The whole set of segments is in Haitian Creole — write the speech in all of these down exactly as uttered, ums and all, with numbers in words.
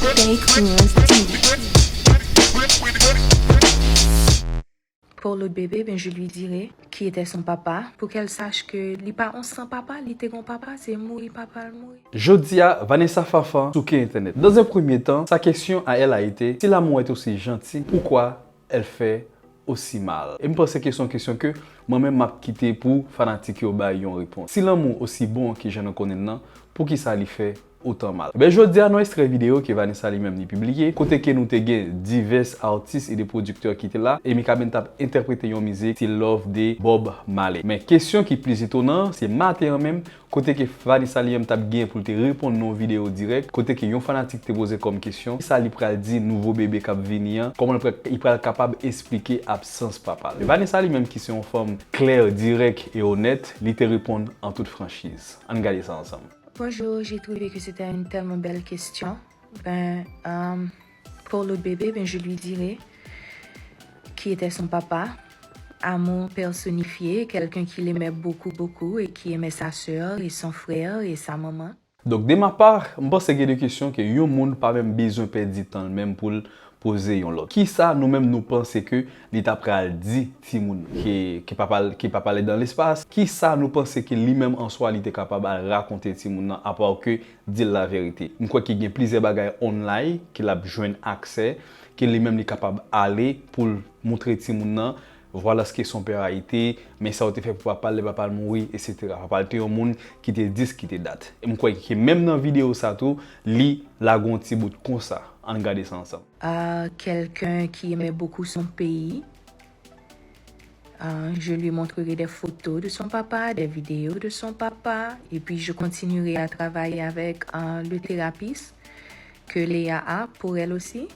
Fake News T V. Pour l'autre bébé, ben, je lui dirai qui était son papa, pour qu'elle sache que li pa on san papa, li te gon papa, se mouri papa l mouri. Jodi a, Vanessa Fanfan souke entènèt. Dans un premier temps, sa question à elle a été, si l'amour est aussi gentil, pourquoi elle fait aussi mal? E m panse ke se yon kesyon ke mwen menm m ap kite pou fanatik yo bay yon repons. Si lanmou osi bon ke jan nou konnen l nan, poukisa li fè otan mal? Ebyen, jodi a, nan ekstrè videyo ke Vanessa li menm li pibliye, kote ke nou te gen divès atis e de pwodiktè ki te la, e Mikaben t ap entèprete yon mizik, Still Love de Bob Marley. Men kesyon ki plis etonan, se maten an menm, kote ke Vanessa li menm t ap gen pou l te reponn nan yon videyo dirèk, kote ke yon fanatik te poze kòm kesyon, kisa li pral di nouvo bebe k ap vini an, kòman li pral, li pral kapab esplike absans papa l. Vanessa li menm ki se yon fanm klè, dirèk e onèt, li te reponn an tout franchiz. Ann gade sa ansanm. Bonjour, j'ai trouvé que c'était une tellement belle question. Ben, euh, pour l'autre bébé, ben, je lui dirai qui était son papa. Amour personnifié, quelqu'un qui l'aimait beaucoup, beaucoup et qui aimait sa sœur et son frère et sa maman. Donk, de ma part, m panse gen de kesyon ke yon moun pa menm bezwen pèdi tan l menm pou l poze yon lòt. Kisa nou menm nou panse ke li ta pral di timoun ke, ke papa l, ke papa l est dans l'espace? Kisa nou panse ke li menm an swa li te kapab al rakonte timoun nan, apa ke di l laverite? M kwè ke gen plizyè bagay online ke l ap jwenn aksè, ke li menm li kapab ale pou l montre timoun nan, voilà ce que son père a été, men sa w te fè pou papa l lè papa l mouri, etsetera. Papa l te yon moun ki te dis, ki te dat. E m kwè ke menm nan videyo sa tou, li lage yon ti bout konsa. Ann gade sa ansanm. Euh, quelqu'un qui aimait beaucoup son pays. Euh, je lui montrerai des photos de son papa, des vidéos de son papa, et puis je continuerai à travailler avec, euh, le thérapeute que Léa a pour elle aussi,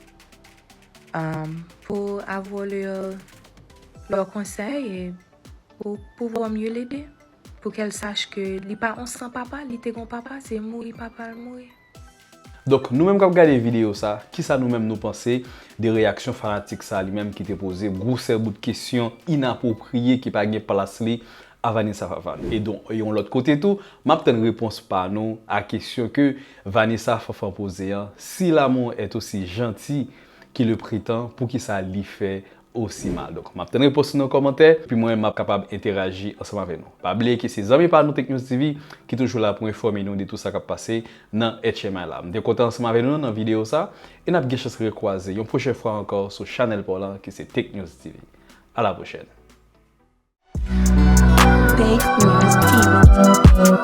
euh, pour avoir leur, leur conseil et pour pouvoir mieux l'aider, pour qu'elle sache que li pa on san papa, li te gon papa, se mouri papa l mouri. Donk, nou menm k ap gade videyo sa, kisa nou menm nou panse de reyaksyon fanatik sa li menm ki te poze gwosè bout kesyon inapwopriye ki pa gen plas li a Vanessa Fanfan? E donk, yon lòt kote tou, m ap tann repons pa nou a kesyon ke Vanessa Fanfan poze an, si l'amour est aussi gentil qu'il le prétend, poukisa li fè osi mal? Donk, m ap tann repons nou nan kòmantè, epi mwen, m ap kapab entèraji ansanm avè nou. Pa bliye ke se zanmi pa nou Tech News T V ki toujou la pou enfòme nou de tout sa k ap pase nan H M I la. M te kontan ansanm avè nou nan videyo sa, e n ap gen chans rekwaze yon pwochen fwa ankò sou chanèl pa w lan ki se Tech News T V. À la prochaine. Fake News T V.